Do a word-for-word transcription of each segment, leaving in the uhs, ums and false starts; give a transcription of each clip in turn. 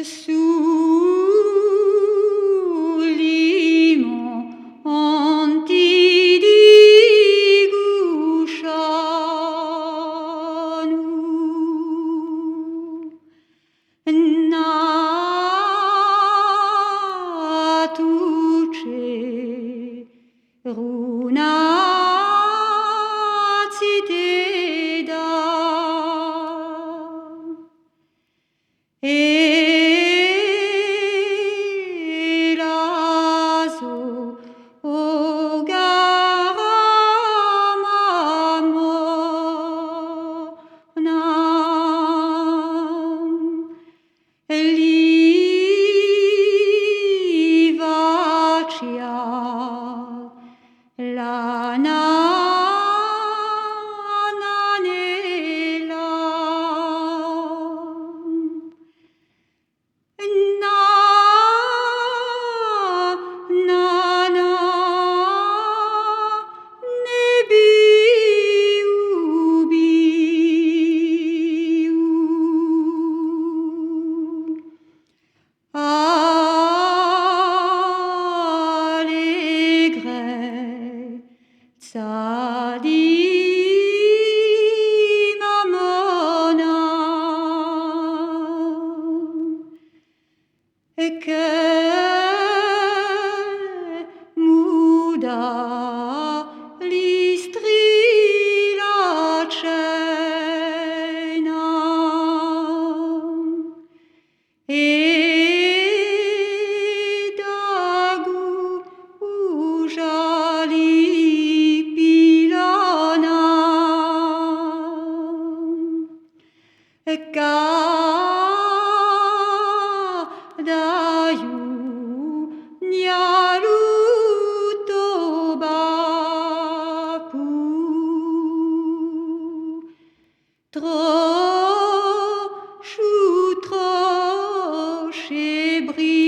Sulì monti di Cuscianu, natu c'era una zitedda, è la so, o cara mamma, lì facia la nananella. Na, na, na, ne biu, biu. Allegrezza di mammona, è chì muda li strilli a cena. È da Cuscianu li pilana, è cadaiu gnà lu to babbu. Trosciu, trosciu è briagonu.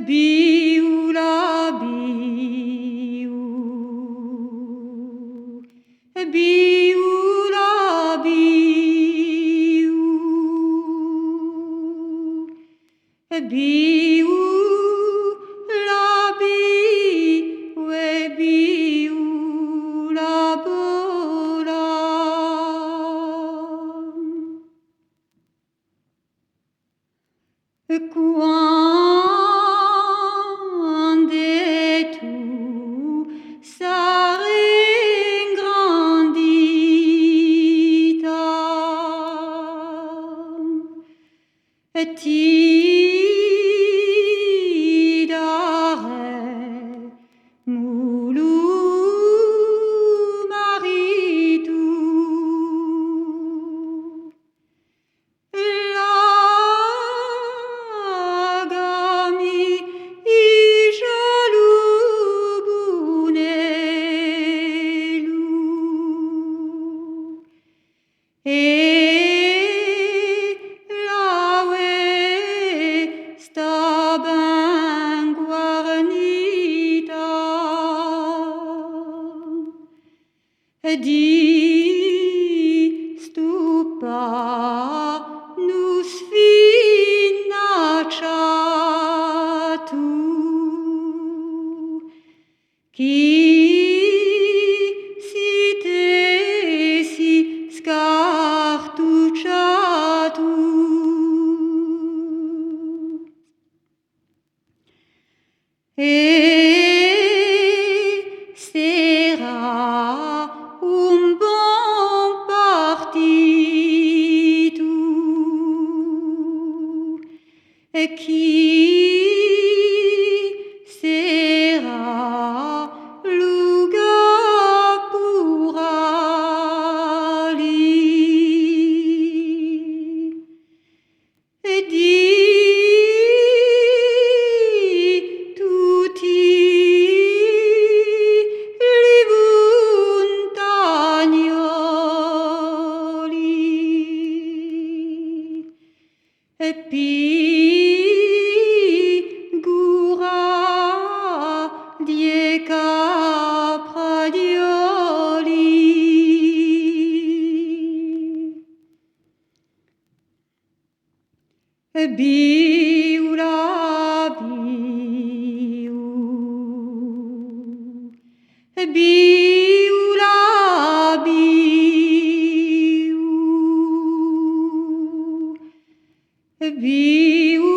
Biu la biu, biu la biu. Biu la biu è biu la bola. Quand'è tù sarai ingrandita, è ti daremu lu maritu. Lacami i già lu bunellu. È la vesta ben guarnita di stu panu sfinacciatu. Chì si t'essi scartucciatu. È serà un bon Biula, biu, biula, biu, biu.